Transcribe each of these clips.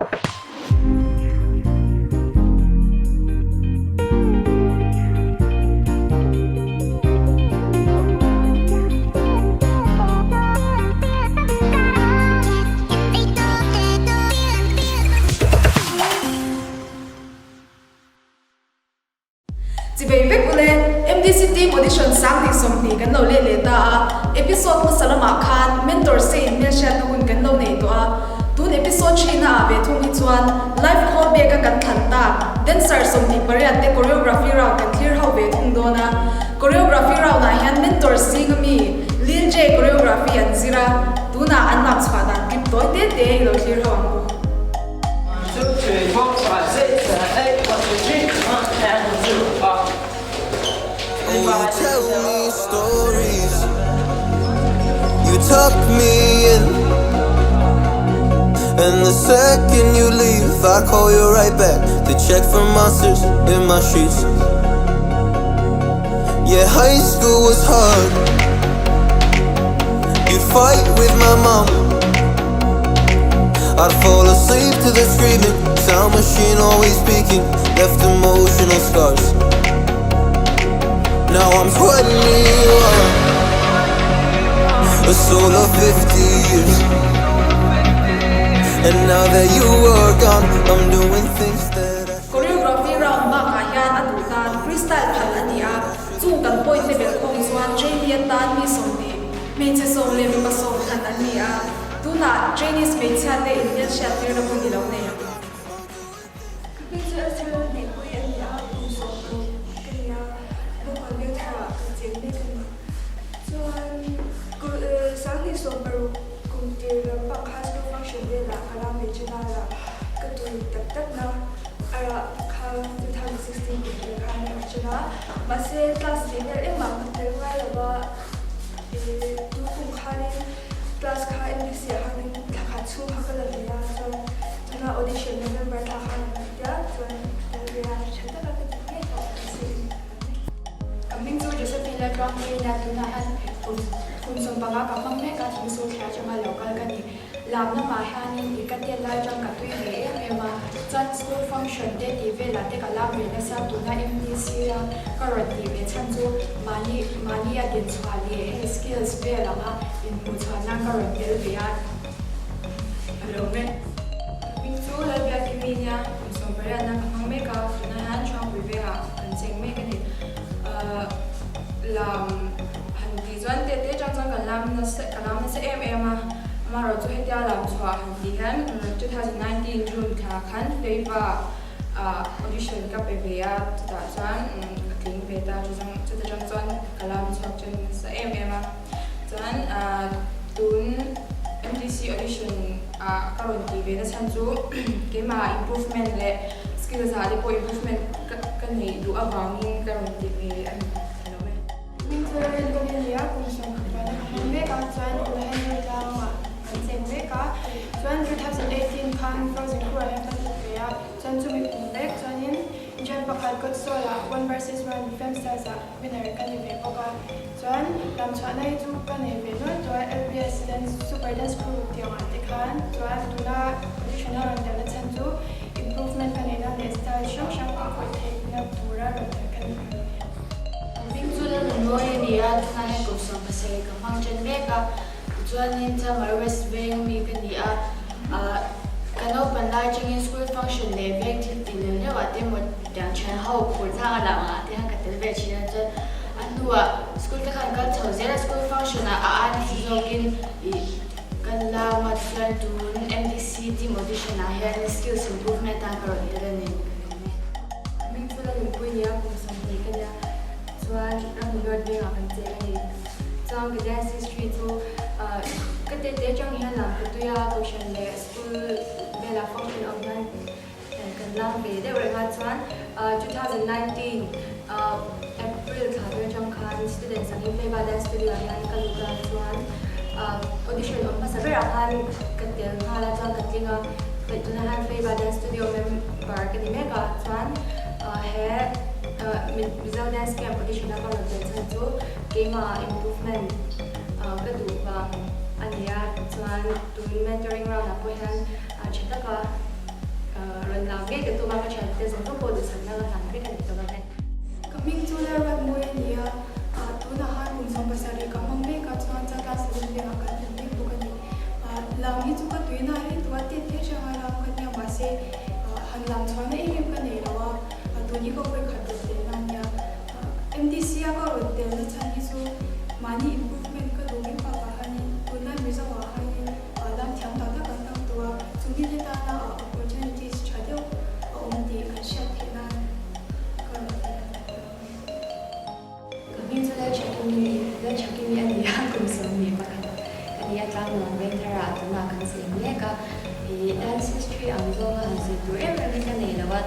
Chibei vek ule, MDC Team Audition 2020 kan lo let leh ta a, episode hmasa lamah khan Mentors te inhmelhriatna hun kan lo nei tawh a, tun episode hrihna ah ve thung hi chuan live call bag a kan thlan tak dancer 28 te choreography round kan thlir ho ve thung dawn a, choreography round ah hian Mentors zinga mi Lil J choreography an zir a, tunah an lak chhuah dan clip tawi te te i lo thlir ho ang u. One, two, three, four, five, six, seven, eight, one, two, three, one, and two, up. Oh, you tell me stories. You tuck me in. And the second you leave, I call you right back to check for monsters in my sheets. Yeah, high school was hard. You'd fight with my mom. I'd fall asleep to the screaming, sound machine always speaking, left emotional scars. Now I'm 21, a soul of 50 years. And now that you are gone, I'm doing things that I Choreography round bakah hian a duh tan freestyle phal a ni a, chung kan point te belh khawm chuan trainee atan mi 20, hmeichhe 10 leh mipa 10 thlan an ni a, tunah trainees hmeichhia te inhmelhriat tirna hun i lo nei ang. Ka hming chu Ezra Neihpui a ni a, kum 10 ka ni a, Naupang Bialtharah ka cheng mek a ni. Chuan 2016 kum tir lampang kha school function velah ka lam ve ṭhin a, rah ka tui tak tak na a rah kha 2016 kum tir khan a rawn ṭan a, mahse class tih vel engmah ka tel ngai lo va, tu kum khanin class kha MDC ah khanin thla khat chhung kha ka la ve a, chuan tuna audition November thla khan an rawn tia, chuan ka tel ve a, ṭha taka ka tih ngei pawh ka si. Ka hming chu Josephine Laltluangpuii nia tunah hian kum kum 15 ka hmang mek a, thingsul thla atanga lo kal ka ni. Lam lamah hianin i ka tet lai atang ka tui ve em em a, chuan school function te tih velah te ka lam ve nasa, tuna MDC a ka rawn tih ve chhan chu mahni mahni a dinchhuah leh hei skills vel anga inhmuh chhuah nan ka rawn tel ve a, a lo mek. Ka hming chu Lalbiakimi nia kum 18 na ka hmang mek a, tunah hian Thuangpui vengah kan cheng mek a ni. Lam han tih chuan teh te atang chuan kan lam nasa ka lam nasa em em a, amaherawhchu hetia lam chhuah han tih hian 2019 June thla khan Flavor ah audition ka pe ve a, chutah chuan ka tling ve ta, chuta tang chuan ka lam chhuak ṭan nasa em em a. Chuan tun MDC audition ah ka rawn tih ve na chhan chu keimah improvement leh skills ah te pawh improvement ka neih duh avangin ka rawn ti ve a ni lo e. Hming chu Rinpui a ni a, kum 11 ka hmang mek a, chuan tuna Henry tlangah kan cheng mek a, chuan 2018 khan Frozen Crew ah hian ka lut ve a, chuan chumi kum vek chuanin Jan pakhat Kawtsawl ah one versus one Fame Stars ah winner ka ni ve bawk a, chuan lamchhuahna hi chu ka nei ve nual tawh a, LPS Dance Super Dance Crew tih angah te khan chuan tuna audition a rawn telna chhan chu improvement ka neihna leh style hrang hrang ka khawih theihna tura rawn tel ka ni. Ka hming chu Lalnunmawi a ni a, tunah hian kum 17 ka hmang ṭan mek a, tichuanin Chamar West veng mi ka ni a, ah ka naupan lai aṭangin school function leh veng thil tih neuh neuh ah te emaw tiang ṭhian ho phur tlang a lah angah te hian ka tel ve ṭhin a, chuan a hnuah school te khan kal chho zel a, school function ah a ai nasa zawkin ih kan lam a, tichuan tun MDC team audition ah hian skills improvement atan ka rawn tel a ni ka lawm e. Ka hming chu Lalnunpuii nia kum 20 ka nia, chuan Ramhnuai vengah kan cheng a ni. Chuan ka dance history chu ka te te atang hian lam ka tui a, kohhran leh school velah function awm hian kan lam ve deuh reng a, chuan 2019 April thla vel atang khan students angin Flava Dance Studio ah hian ka lut a, chuan audition awm hmasa berah khan ka tel nghal a, chuan ka tling a, tunah hian Flava Dance Studio member ka ni mek a, chuan he Mizo Dance Camp audition a ka rawn tel chhan chu keimah improvement ka duh vang a ni a, chuan tun mentoring round ah pawh hian tha taka. rawn lam ngei ka tum a, ka thiante zawng zawng pawh duhsakna ka hlan vek a ni tawh a. Ka hming chu Lalruatmawi a ni a, tunah khan kum 70 ka hmang mek a, chuan Chaltlang Salon vengah kan awm mek bawk a ni. Lam hi chu ka tuina a rei tawh a, tet te atanga lam ka nia, mahse han lam chhuahna em em ka nei lo a, tun hi ka vawi khat rawn telna a nia. MDC a ka rawn telna chhan hi chu mahni improvement ka duh mai bakah hianin tunlai Mizo ah hianin lam thiam tak tak an tam tawh a, chumi te tana opportunities tha deuh a awm tih an hriat theih nan ka rawn tel a ni ta ang e. Ka hming chu Lalchhakimi, Lalchhakimi a ni a, kum 21 ka ni a, Tlangnuam Vengthar ah tunah kan cheng mek a, ih dance history ang zawnga han sawi tur em em hi ka nei lo a,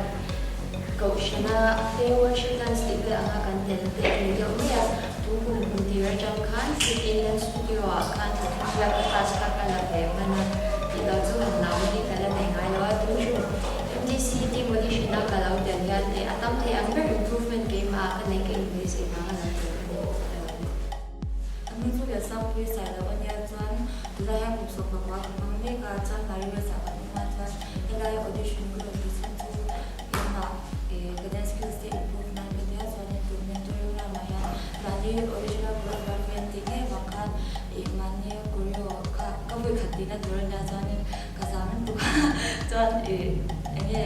Kohhrana te worship dance tih vel anga kan tel te a ni deuh mai a, tun kum kum tir atang khan Fit Indian Studio ah khan thla thum vel ka class kha ka la ve hman a, tih loh chu han lam hi ka la nei ngai lo a, tun ṭum MDC team audition a ka lo tel hian eh a tam thei ang ber improvement keimah ah ka nei ka inbeisei vang a lo tel ka ni tih lo a ni. A hming chu Liansangpuii sai loh a nia chuan tunlai hian kum 15 ka hmang mek a, chuan Mari West ah kan awm a chuan helai audition ka rawn tih chhan chu keimah eh ka dance skills te improve nan ka tia chuanin tun mentoring round ah hian mahni original choreography an tih ngei vang khan ih mahni choreo kha ka vawi khat tihna tur a nia chuanin ka zam lutuk a chuan ih enge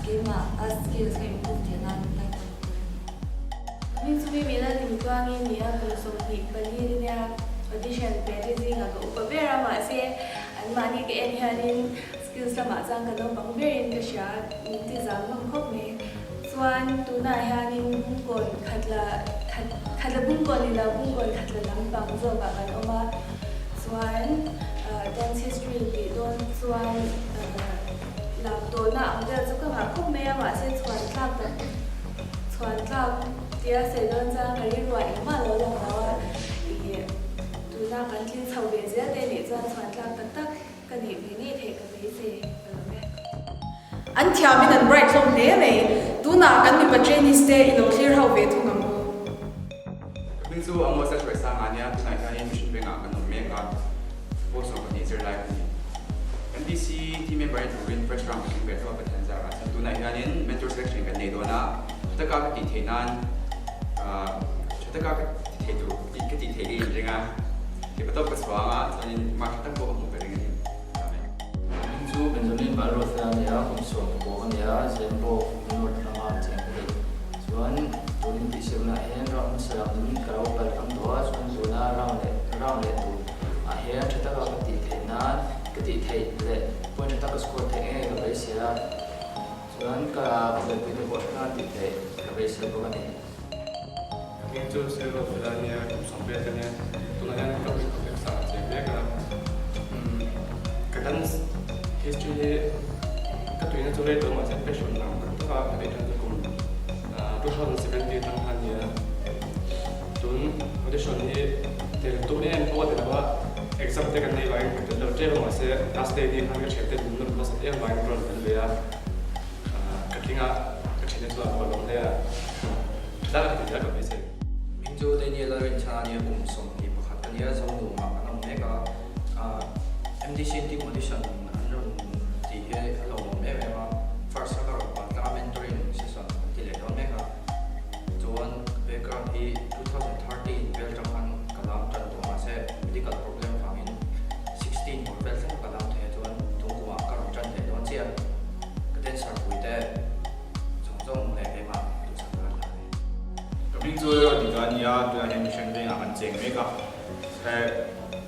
keimah a skills ka improve theih nan ka rawn tel a ni. Hming chu mi mila lim tluangin nia kum 24 te nia audition pe te zingah ka upa ber a mahse anmahni ka en hianin skills lamah chuan ka naupang berin ka hria min ti zam hlawm khawp mai. Chuan tunah hianin bungkawn khatla khat khatla bungkawn ni lo bungkawn khatla lampang zawkah kan awm a chuan dance history tih dawn chuan lam tawhna ang vel chu ka ngah khawp mai a mahse chhuan tlak tak chhuan tlak tia sawi dawn chuan ka rilruah engmah lo lang lo a ih tuna kan tling chho ve zel te nih chuan chhuan tlak tak tak ka nih ve ngei theih ka beisei ka lo e. An thiamin an bright hlawm hle mai. Tunah kan mipa trainees te i lo thlir ho ve thung ang u. Ka hming chu Amos a hruai sang a nia, tunah hianin mission vengah kan awm mek a, pawl 12 zirlai ka ni. MDC team member ni turin first round ka tling ve tho a Pathian zarah chuan tunah hianin mentor selection kan nei dawn a, tha taka ka tih theih nan tha taka ka ti thei tur ka tih theih ka inring a, theihtawp ka chhuang a, chuanin mark tha tak pawh ka hmuh ka ring a ni. Hming chu Benjamin Valrosa a ni a, kum 19 a ni a, Zembo North lama an cheng ka ni. Chuan tun intihsiaknaah hian round hmasa lam ka lo kal tam tawh a, chuan tuna round leh round leh tur ah hian tha taka ka tih theih nan ka tih theih leh point tha taka score theih ngei ka beisei a, chuan ka buaipui te pawh tha taka tih theih ka beisei bawk a ni. Hming chu Silva Fela a nia, kum 80 ka nia. Tunah hian ka hming complex ah a cheng mek a. Ka dance history hi ka tuina chu rei tawh mahse passion ang tak tak a ka neih tan chu kum 2017 atang khan a nia. Tun audition hi tel tum em pawh a ti lo a, exam te kan nei vangin ka tel lo tep a mahse last day ni khan ka thiante min nawm nasat em vangin ka rawn tel ve a. Ka tling a, ka thiante chuan ka lawm hle a. Tha tak a ti zel ka beisei. Hming chu Daniel a rinchhan a nia, kum 21 ka nia, Zonuamah kan awm mek a. MDC team audition an rawn tih hi a lawmawm em em a, first a ka rawn pal tlang a, mentoring session an ti leh dawn mek a. Chuan background hi 2013 vel tang khan ka lam tan tawh mahse medical problem vangin 16 bawr vel thleng ka lam thei a, chuan tun kumah ka rawn tan leh dawn chiah. Ka dancer pui te zawng zawng leh keimah duhsak ka hlan e. Ka hming chu Dika a ni a, tunah hian mission vengah kan cheng mek a.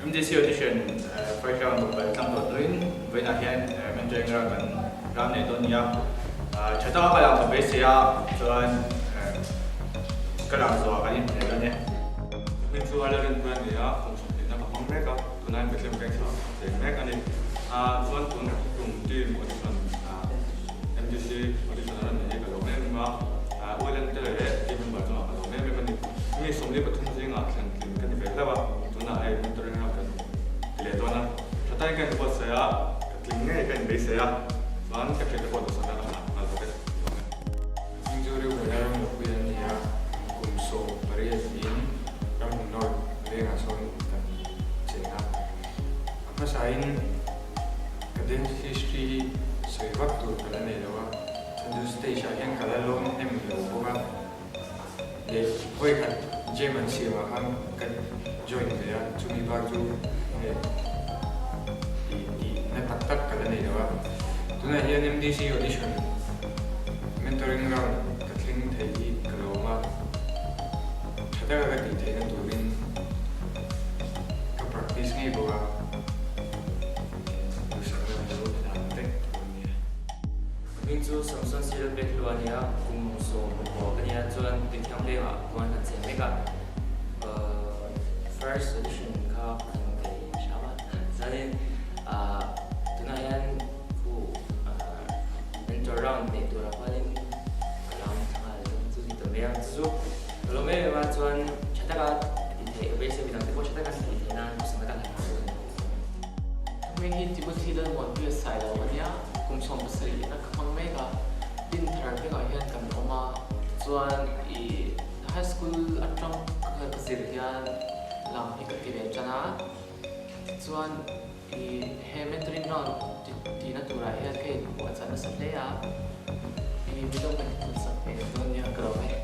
MJC audition first round pawh kal tlang tawh hnuin vawiinah hian mentoring round kan round leh dawn a ni a. Tha taka ka lang ka beisei a, chuan ka lang zawhah kan inhmu leh dawn e. Ka hming chu Ala Rinpuia a ni a, kum 20 na ka hmang mek a, tunah hian Bethlehem Vengthlang ah ka cheng mek a ni. Chuan tun tum team audition MDC audition a rawn nei hi ka lawm em em a, ULM te leh team member chungah ka lawm em em a ni. Mi 43 zingah thlen tlin ka ni ve hlauh a, tunah hei mentoring round kan ti leh dawn a, tha takin ka inbuatsaih a, ka tling ngei ka inbeisei a, chuan ka thiante pawh duhsakna ka hlan nghal bawk e. Lawm e. Hming chu Reuben-a ramnupui an ni a, kum 18 in Ramhun North vengah sawn kan cheng a. A hmasain ka dance history hi sawi vak tur ka la nei lo a. stage ah hian ka la lawn hnem lo bawk a, leh vawi khat jam an siam ah khan ka join ve a, chumi bak chu hei tih tih na tak tak ka la nei lo a. Tunah hian MDC audition mentoring round ka thleng thei hi ka lawm a, tha taka ka tih theihna turin ka practice ngei bawk a, duhsakna ka lo hlan vek tur a nia. Hming chu Samson Sila Pekhlua a nia, kum 16 ka nia chuan Tuithiang vengah khuan kan cheng mek a, first audition kha kan thei hram a, chuanin tunah hian khu mentor round neih turah khuanin ka lam thla nghal dawn chu ni ta mai a, chu chu ka lawm em em a chuan tha taka ti theih ka beisei midang te pawh tha taka an tih theih nan duhsakna ka hlan nghal dawn a ni. Hming hi Timothy Lalmuanpuia sai lo a nia, kum 17 ina ka hmang mek a, Dinthar vengah hian kan awm a, chuan i high school atang ka zir hian lam hi ka ti ve tan a, tichuan i he mentoring round tihna turah hian ka inhmuh a chan nasa hle a, i mizo ka inhmuh sak ve dawn nia ka lo e.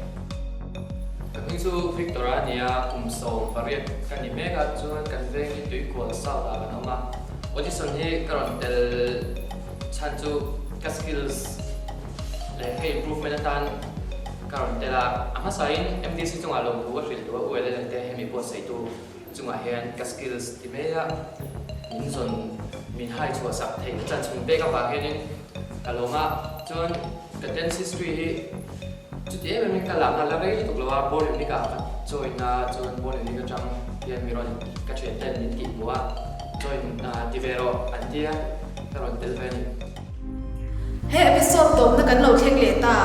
Ka hming chu Victor a ni a, kum 18 ka ni mek a, chuan kan veng hi Tuikual South ah kan awm a. Audition hi ka rawn tel chhan chu ka skills leh ka improvement atan ka rawn tel a. A hmasain MDC chungah lawmthu a hrilh duh a, ULL te hemi buatsaihtu chungah hian ka skills ti mai a, min zawn min hai chhuah sak theihna chance min pek avang hianin ka lawm a. Chuan ka dance history hi Chuti em em in ka lakna la rei lutuk lo a, ball unique ah ka join a, chuan ball unique atang hian mi rawn ka thian ten min tih hmuh a, join ti ve rawh an ti a, ka rawn tel ve a ni. He episode tawpna kan lo thleng leh ta.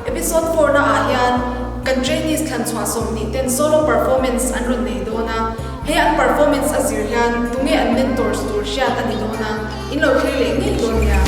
Episode four na ah hian kan trainees thlan chhuah 20 ten solo performance an rawn nei dawn a, he an performance a zir hian tunge an mentors tur hriat a ni dawn a, in lo thlir leh ngei dawn nia.